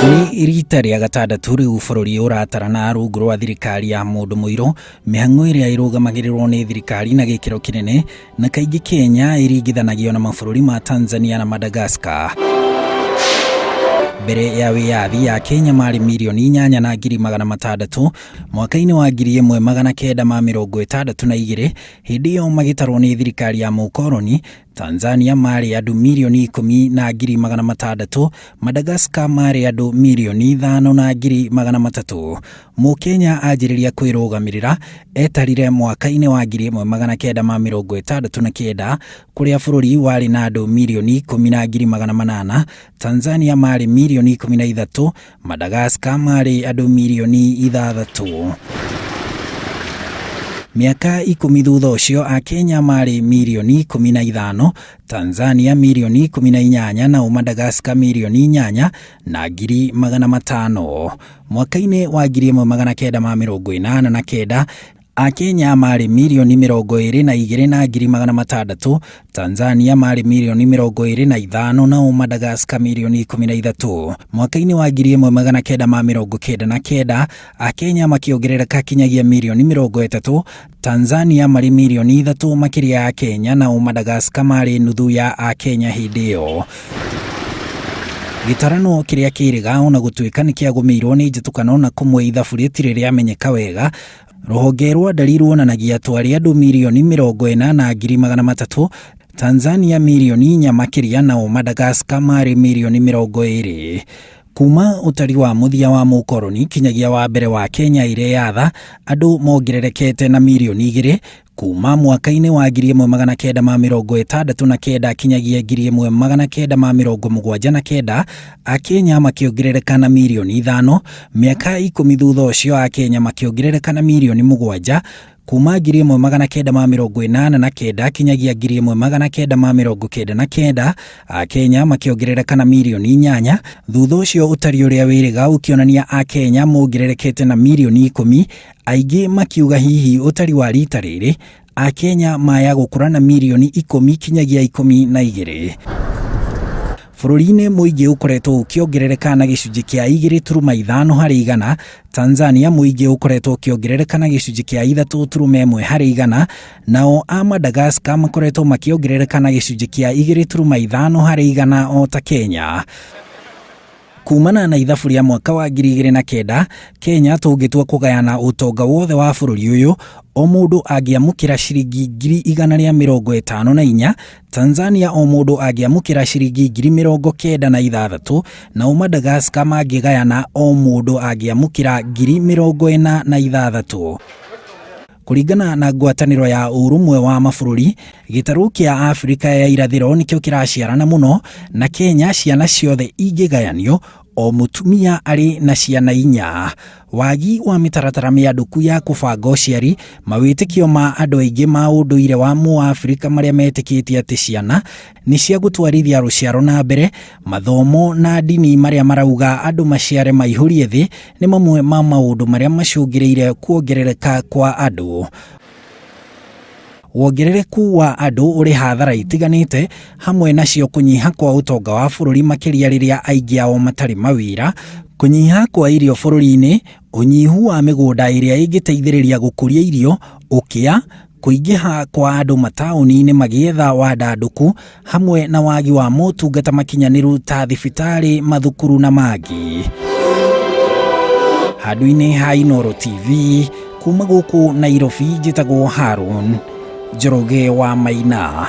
Nĩ rita rĩa gatandatũ rĩu bũrũri ũratarana rungu rwa thirikari ya mũndũ mũirũ, mĩhang'o ĩrĩa ĩrũgamagĩrĩrwo nĩ thirikari na gĩkĩro kĩnene, na kaingĩ Kenya ĩringithanagio na mabũrũri ma Tanzania na Madagascar. Mbere ya wĩyathi ya Kenya marĩ 8,600,000 mwaka-inĩ wa 1962, hĩndĩ ĩyo magĩtarwo nĩ thirikari ya mũkoroni. Tanzania marĩ andũ 10,600,000, Madagascar marĩ andũ 5,300,000. Mũkenya anjĩrĩria kwĩrũgamĩrĩra etarire mwaka-inĩ wa 1969, kũrĩa bũrũri warĩ na andũ 10,800,000, Tanzania marĩ 13,000,000, Madagascar marĩ andũ 6,000,000. Mĩaka 10 thutha ũcio Akenya marĩ 15,000,000, Tanzania 18,000,000 nao Madagascar 8,500,000. Mwaka-inĩ wa 1989 Akenya marĩ 22,600,000, Tanzania marĩ 25,000,000 nao Madagascar 13,000,000. Mwaka-inĩ wa 1999 Akenya makĩongerereka kinyagia 30,000,000, Tanzania marĩ 3,000,000 makĩria ya Kenya nao Madagascar marĩ nuthu ya Akenya hĩndĩ ĩyo. Gĩtarano kĩrĩa kĩrĩga ona gũtuĩka nĩ kĩagũmĩirwo nĩ njĩtũkano na kũmwe ithabu rĩtirĩ rĩamenyeka wega, rũhonge rwa ndari ruonanagia twarĩ andũ 40,300,000, Tanzania 4,000,000 makĩria nao Madagascar marĩ 20,000,000. Kuma ũtari wa mũthia wa mũkoroni kinyagia wa mbere wa Kenya ĩreyatha, andũ mongererekete na 2,000,000 kuma mwaka-inĩ wa 1969 kinyagia 1979, Akenya makĩongerereka na 5,000,000. Mĩaka 10 thutha ũcio Akenya makĩongerereka na 7,000,000 kuma 1989 kinyagia 1999, Akenya makĩongerereka na 8,000,000. Thutha ũcio ũtari ũrĩa wĩrĩga ũkĩonania Akenya mongererekete na 10,000,000, aingĩ makiuga hihi ũtari wa rita rĩrĩ Akenya maya gũkũra na 10,000,000 kinyagia 12. Bũrũri-inĩ mũingĩ ũkoretwo ũkĩongerereka na gĩcunjĩ kĩa 2.5 harĩ igana, Tanzania mũingĩ ũkoretwo ũkĩongerereka na gĩcunjĩ kĩa 3.1 harĩ igana, nao a Madagascar makoretwo makĩongerereka na gĩcunjĩ kĩa 2.5 harĩ igana o ta Kenya. Kumana na ithabu rĩa mwaka wa 2009, Kenya tũngĩtua kũgayana ũtonga wothe wa bũrũri ũyũ, o mũndũ angĩamũkĩra ciringi 154,000, Tanzania o mũndũ angĩamũkĩra ciringi 96,000, nao Madagascar mangĩgayana o mũndũ angĩamũkĩra 46,000. Kũringana na ngwatanĩro ya Ũrũmwe wa Mabũrũri, gĩtarũ kĩa Afrika ya irathĩro nĩkĩo kĩraciarana mũno, na Kenya ciana ciothe ingĩgayanio, o mũtumia arĩ na ciana 4. Wagi wa mĩtaratara mĩandũku ya kũbanga ũciari, mawĩtĩkio ma andũ aingĩ ma ũndũire wa mũAfrika marĩa metĩkĩtie atĩ ciana nĩ cia gũtwarithia rũciaro na mbere, mathomo na ndini marĩa marauga andũ maciare maihũrie thĩ, nĩ mamwe ma maũndũ marĩa macũngĩrĩire kuongerereka kwa andũ. Wongerereku wa andũ ũrĩ hathara itiganĩte, hamwe nacio kũnyiha kwa ũtonga wa bũrũri makĩria rĩrĩa aingĩ ao matarĩ mawĩra, kũnyiha kwa irio bũrũri-inĩ, ũnyihu wa mĩgũnda ĩrĩa ĩngĩteithĩrĩria gũkũria irio, ũkĩa, kũingĩha kwa andũ mataũni-inĩ magĩetha wandandũku, hamwe na wagi wa motungata makinyanĩru ta thibitarĩ, mathukuru na mangĩ. Handũ-inĩ ha Inooro TV, kuma gũkũ Nairobi njĩtagwo Harun Njoroge wa Maina.